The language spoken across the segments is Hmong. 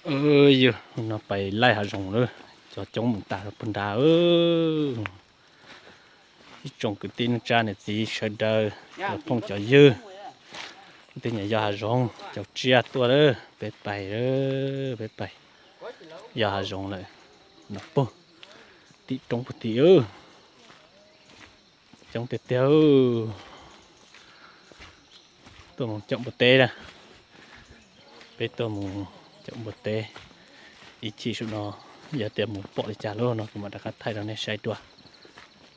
Yog no pais laij hav zoov lawm, cov coob mus tas rau puag nrad. Ib tsoom kwv tij neej tsa niam txiv sawv daws, cov phooj cov ywg, tej nyiam yos hav zoov caum tsiaj tuaj lawm, peb pais, peb pais yos hav zoov lawm. No puag tim roob puag tim, coob tiag tiag. Tuaj mus caum npua teb na, peb tuaj mus caum npua teb. Ib chim saum no yog tias mus pom li cas lawm no kuv mam rov qab thaij rau nej saib dua.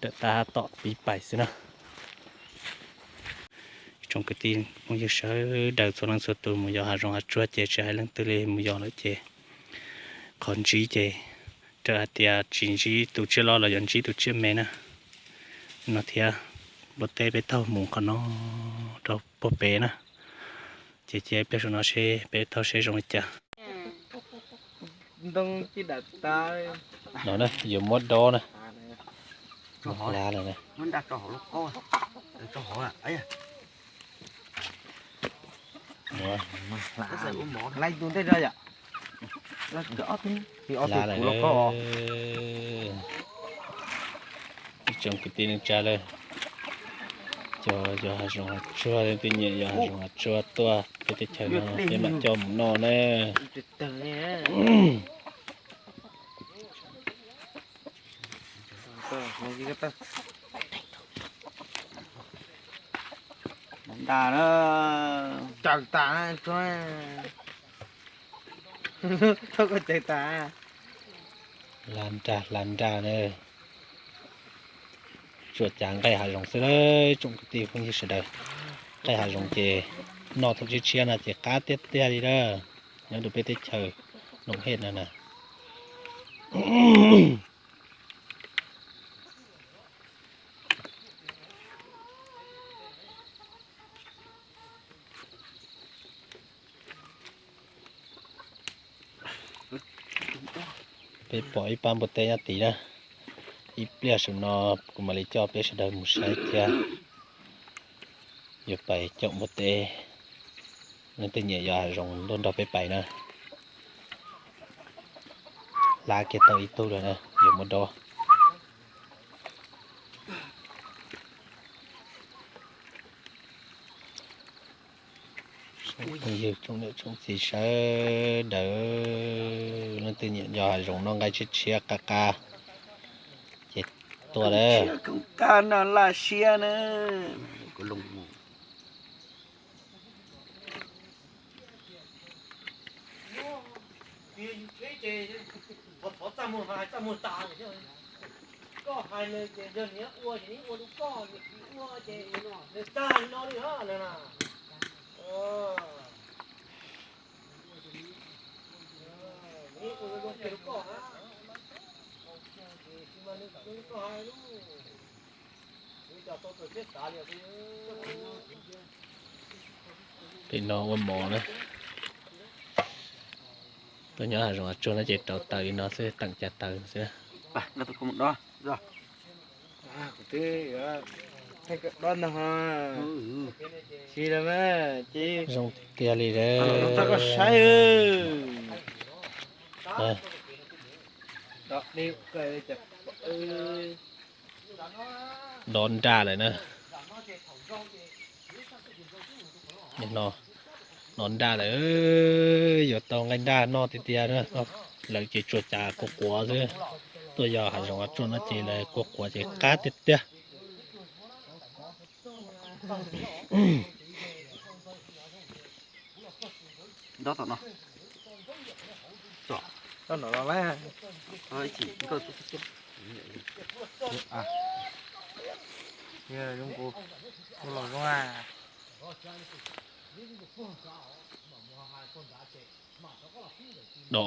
Rawm tab tom pib pais xwb na. Tsoom kwv tij phooj ywg sawv daws txhua leej txhua tus mus yos hav zoov hav tsuag ces tsis hais leej twg li mus yos lawm ces qhov ntsib ces raws hais tias tsis ntsib tus tsiaj loj los yog ntsib tus tsiaj me na. No thiab, npua teb peb taug mus qhov no rau puag pem na. Ces cia ib pliag saum no seb peb taug seb zoo li cas. No yuav muab dob na. Hla lawm na. Hla lawm. Ib tsoom kwv tij neej tsa lawm, cov yos hav zoov hav tsuag, leej twg nyiam yos hav zoov hav tsuag tuaj peb teb chaws no peb mam coj mus noj na. Nra, tsaws tas, tsaws tas. Hla nra hla nra na. Tsuas cav nqaij hav zoov xwb lawm tsoom kwv tij phooj ywg sawv daws. Nqaij hav zoov ces noj thaum tshiab tshiab no ces qab tiag tiag li lawm. Nyob rau peb teb chaws Noom Hej no na. Peb pom ib pab npua teb nyob tid na. Ib pliag saum no kuv mam li coj peb sawv daws mus saib thiab. Yuav pais caum npua teb, leej twg nyiam yos hav zoov tuaj nrog peb pais na. Hla kiag tau ib tug lawm na, yuav muab dob. Phooj ywg tsoom niam tsoom txiv sawv daws, leej twg nyiam yos hav zoov noj nqaij tshiab tshiab qab qab ces tuaj lawm. Qab no laj siab na. Koj hais nws ces yog nws ua ces nws ua rau koj, nws tsis ua ces nws tag li no li na. Nws ua zoo kiag rau koj na. Tsis mas nws ua rau koj hais lub, nws cov tau tus siab xav li. Pem no ua mov na. Tuaj nyob hav zoov hav tsuag no ces rauv taws li no xwb, teem cov taws xwb. Zoo tiag li lawm. Dob nraj lawm na. No, no nraj lawm, yuav tau nqaij nraj noj tiag tiag na. Lawv ces tsuas cas quav quav xwb. Tuaj yos hav zoov hav tsuag no ces lawv quav quav ces qab tiag tiag. Dob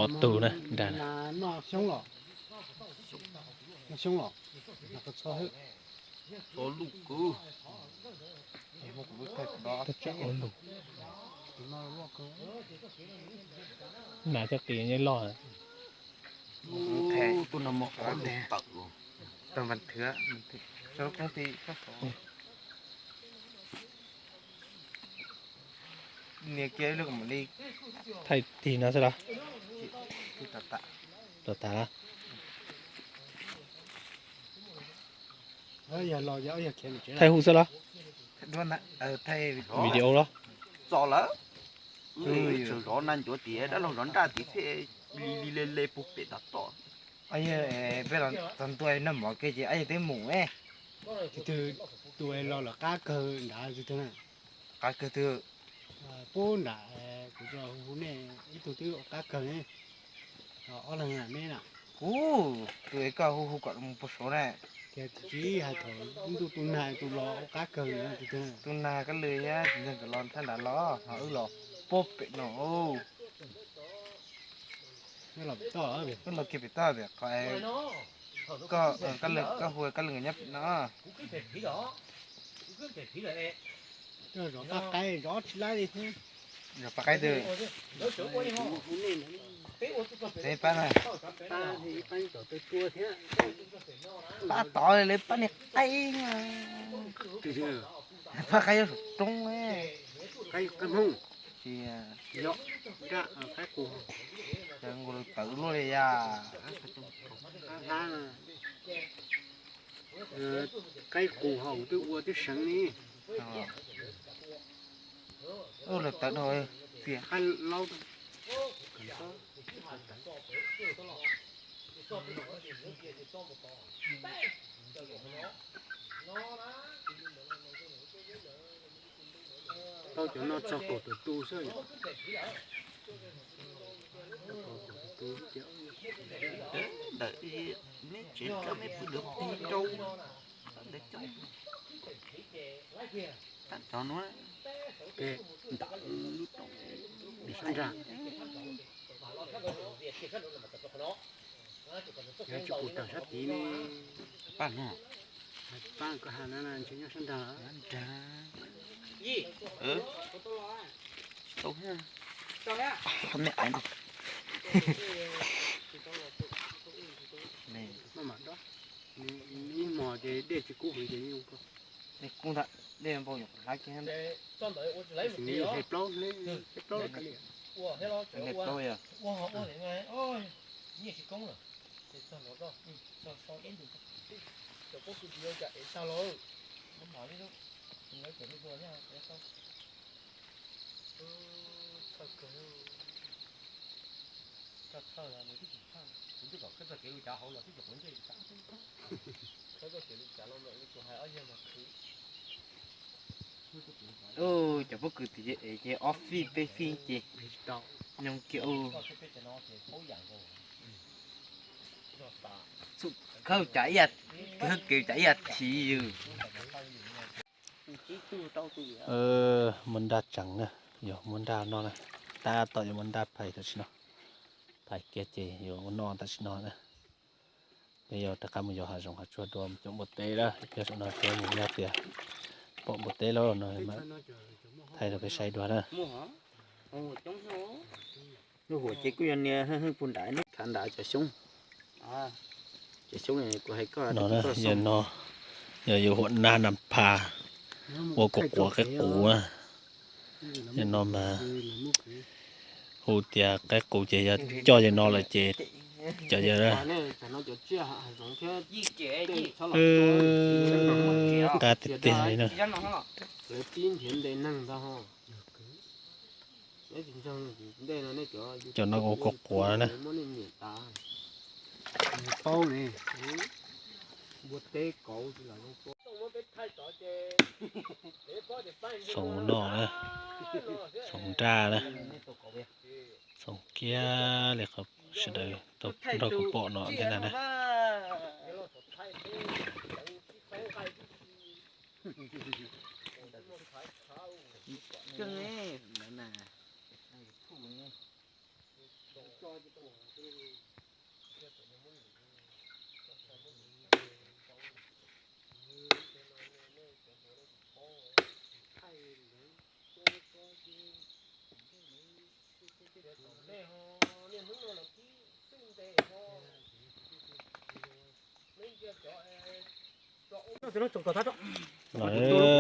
ob tug na, nraj na. Nas thiab qis nyob loj. Thaij tig no xwb los? Tas. Thaij hu xwb los? Video los? Txog lawm. Tseem zov na ncuav tias dab laug zov nraj tias thiaj li li le le puag pem tom toj. Peb los txog ntua noj mov kiag ces yawg twb mus. Tus twg, tus los lawm qab kawg nrad tus twg na? Qab kawg twg? Pub nram, kuv hu nej ib tug twb qab kawg ne. Ob leeg neb na. Kuv, tus koj hu hu kom mus puag saud na. Tias tsis hais thaum ntuj tu nag tus los qab kawg na tus twg? Tu nag koj lwm thiab tsis ntseeg nkawd los thaj nrad los ho wb los puag pem no. Wb los kiag pem toj pem qhov, koj hu koj lwm nyob pem no. Zov paj qaib zov tsis laib li thiab. Zov paj qaib twg? Peb pab na. Pab tod li pab niag qaib. Pab qaib yuav saum roob. Qaib Hmoob. Tsis, qaib qus, tawv luaj li yam. Qaib qus hauv twb ua twb seev li. Lawv tawv dhau, txias qab laub. Tau cov no txog kaum tawm tus xwb. Ntawm neb tsev coj neb pw lawv pw rau ntawm cov, tab cov nuav. Ntawm lub rooj sab nrag. Yog tsis pum tawm sab tid ne. Pab no, pab koj has na, ntshe nyob sab nrag. Nrag. Tsis tau, me ais. Ib hmos ces dej tsis kub heev ces yeej kub ntag, dej npau nyuam qhuav hlab kiag. Hle plaub, hle plaub li. Cov pob kws tim ev ces ob fij peb fij ces nyob kiag ub. Khawb cas ib yam, khawb kev cas ib yam thiv yws. Muab nraj tseev na, yog muab nraj noj na, tab tom yuav muab nraj phais tam sim no, phais kiag ces yuav noj tam sim no na. Peb yuav rov qab mus yos hav zoov hav tsuag dua cov npua teb lawm, peb saum no peb mus nyob tias pom npua teb lawm no, thaij rau peb saib dua na. Lub huam ces kuj yog niag hwj hwj puag nrad, khav nrad cov xyoob. Cov xyoob kuv hais koj no, yog no, yog yus huam nab nas phas ua kuv quav qaib qus na. Yog no mas hu tias qaib qus ces yog coj yog no lawm ces cov yog qab tiag tiag li na. Cov no ua kuv quav na. Xoom noj na, xoom nraj na, xoom kiag li qhov sawv daws tau nrog kuv pom no thiab na.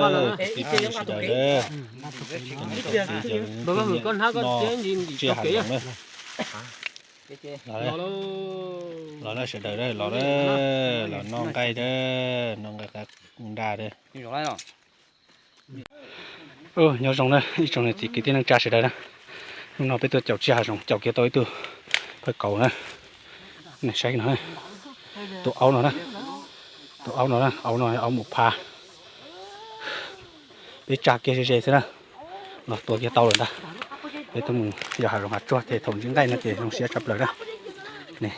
Lawv, ib tsoom sawv daws, ib tsoom no tsiaj hav zoov na. Los, los sawv daws, los, los noj nqaij, noj nqaij qab nraj. Nyob zoo na ib tsoom niam txiv kwv tij neej tsa sawv daws na. Hnub no peb tuaj caum tsiaj hav zoov, caum kiag tau ib tug phaj kauv na. Nej saib no, tus aub no na, tus aub no na, aub no aub mus phav. Peb tsa kiag ze ze xwb na, los tua kiag tau lawm ntag. Peb tuaj mus yos hav zoov hav tsuag ces thaum ntsib nqaij no ces zoo siab tshaj plaws na.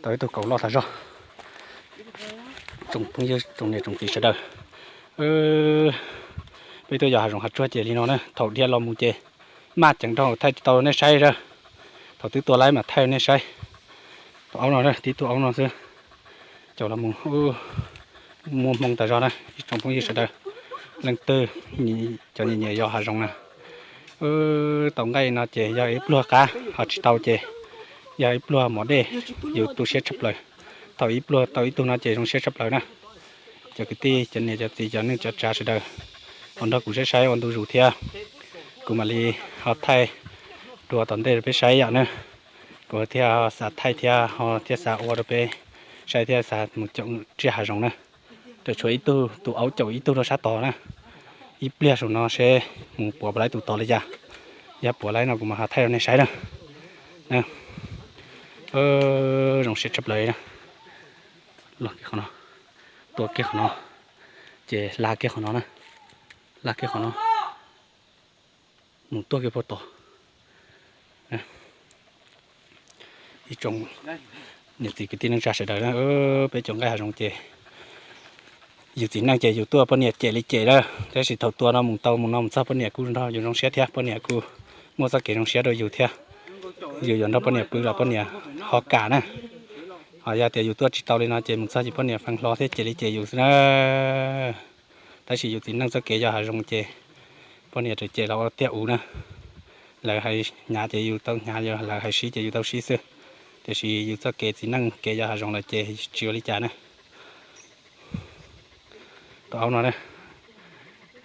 Tau ib tug kauv loj tas zog. Tsoom phooj ywg tsoom niam tsoom txiv sawv daws, peb tuaj yos hav zoov hav tsuag ces li no na, thaum dhia los mus ces maj ceev dhau thaij tsis tau nej saib a. Thaum twb tua laib mas thaij nej saib. Tus aub no, tib tug aub no xwb. Caum los mus muaj hmoo tas zog na ib tsoom phooj ywg sawv daws. Leej twg cov nyiam nyiam yos hav zoov na, tau nqaij no ces yog ib pluag qab, ho tsis tau ces yog ib pluag mov dej. Yus tu siab tshaj plaws, thaum ib pluag tau ib tug no ces zoo siab tshaj plaws na. Cov kwv tij cov niam cov txiv cov neej cov tsav sawv daws, ho nrog kuv saib saib ua ntu zus thiab, kuv mam li ho thaij dua tom ntej rau peb saib yom na. Kuv thiaj xav thaij thiab ho thiaj xav ua rau peb saib thiab xav mus caum tsiaj hav zoov na. Tseem tshuav ib tug, tus aub caum ib tug rau sab tod na. Ib pliag saum no seb mus puas puas laib tus tod li cas. Yog puas laib no kuv mam ho thaij rau nej saib na. Zoo siab tshaj plaws li na. Los kiag qhov no, tua kiag qhov no, ces laj kiag qhov no na, laj kiag qhov no, mus tuaj kiag puag tod. Ib tsoom niam txiv kwv tij neej tsa sawv daws na, peb caum nqaij hav zoov ces yus txiv neej ces yus tuaj poj niam cem li cem lawm, tab sis thaum tua no mus tau mus no mus txog poj niam kuj nrog yus zoo siab thiab, poj niam kuj muaj txoj kev zoo siab rau yus thiab. Yus yuav nrog poj niam pw los poj niam ho kam na. Ho yog tias yus tuaj tsis tau li no ces mus txog ces poj niam feeb hlo thiab cem li cem yus xwb na. Tab sis yus txiv neej txoj kev yos hav zoov ces poj niam txawm cem los ua tiag ua na. Lawv hais hnyav ces yus tau hnyav, lawv hais sib ces yus tau sib xwb. Tiam sis yus txoj kev txiv neej kev yos hav zoov lawm ces tsis ua li cas na. Tus aub no,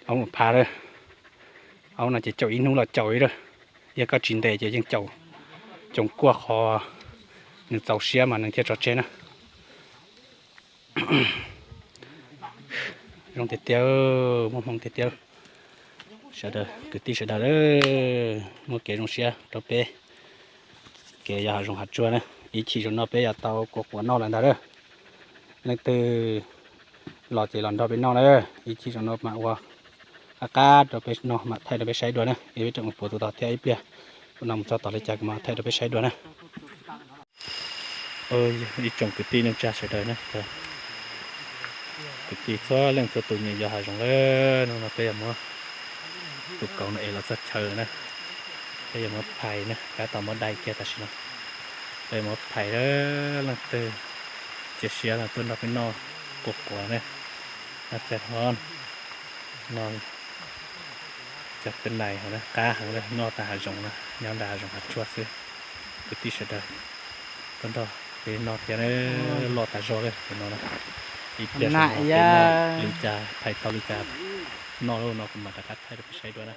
aub mus phav lawm. Aub no ces caum ib hnub los caum ib lawm. Yog koj tsis ntes ces yeej caum, caum kuaj qhov nws txaus siab mas nws thiaj tso tseg na. Zoo tiag tiag, muaj hmoo tiag tiag. Sawv daws kwv tij sawv daws, muaj kev zoo siab rau peb kev yos hav zoov hav tsuag na. Ib chim zaum no peb yuav tau kua quav noj lawm ntag lawm. Leej twg los ces los nrog peb noj na. Ib chim zaum no mam ua qab qab rau peb noj mam thaij rau peb saib dua na. Peb tseem mus puas tus tod thiab ib pliag, tus no mus txog tom li cas kuv mam thaij rau peb saib dua na. Ib tsoom kwv tij neej tsa sawv daws na, kwv tij txhua leej txhua tus nyiam yos hav zoov lawm, hnub no peb yuav muab tus kauv no ev los txog chaw na, peb yuav muab phais na, peb tab tom muab dai kiag tam sim no. Peb yuav muab phais, leej twg cia siab los tuaj nrog peb noj kua quav na, noj txaij hlob, noj txaij teb nais, qab heev li, noj tag hav zoov na, nyob nram hav zoov hav tsuag xwb. Kwv tij sawv daws tuaj nrog peb noj thiab, loj tas zog li no na. Ib pliag li cas phais tau li cas noj li no kuv mam rov qab thaij rau peb saib dua na.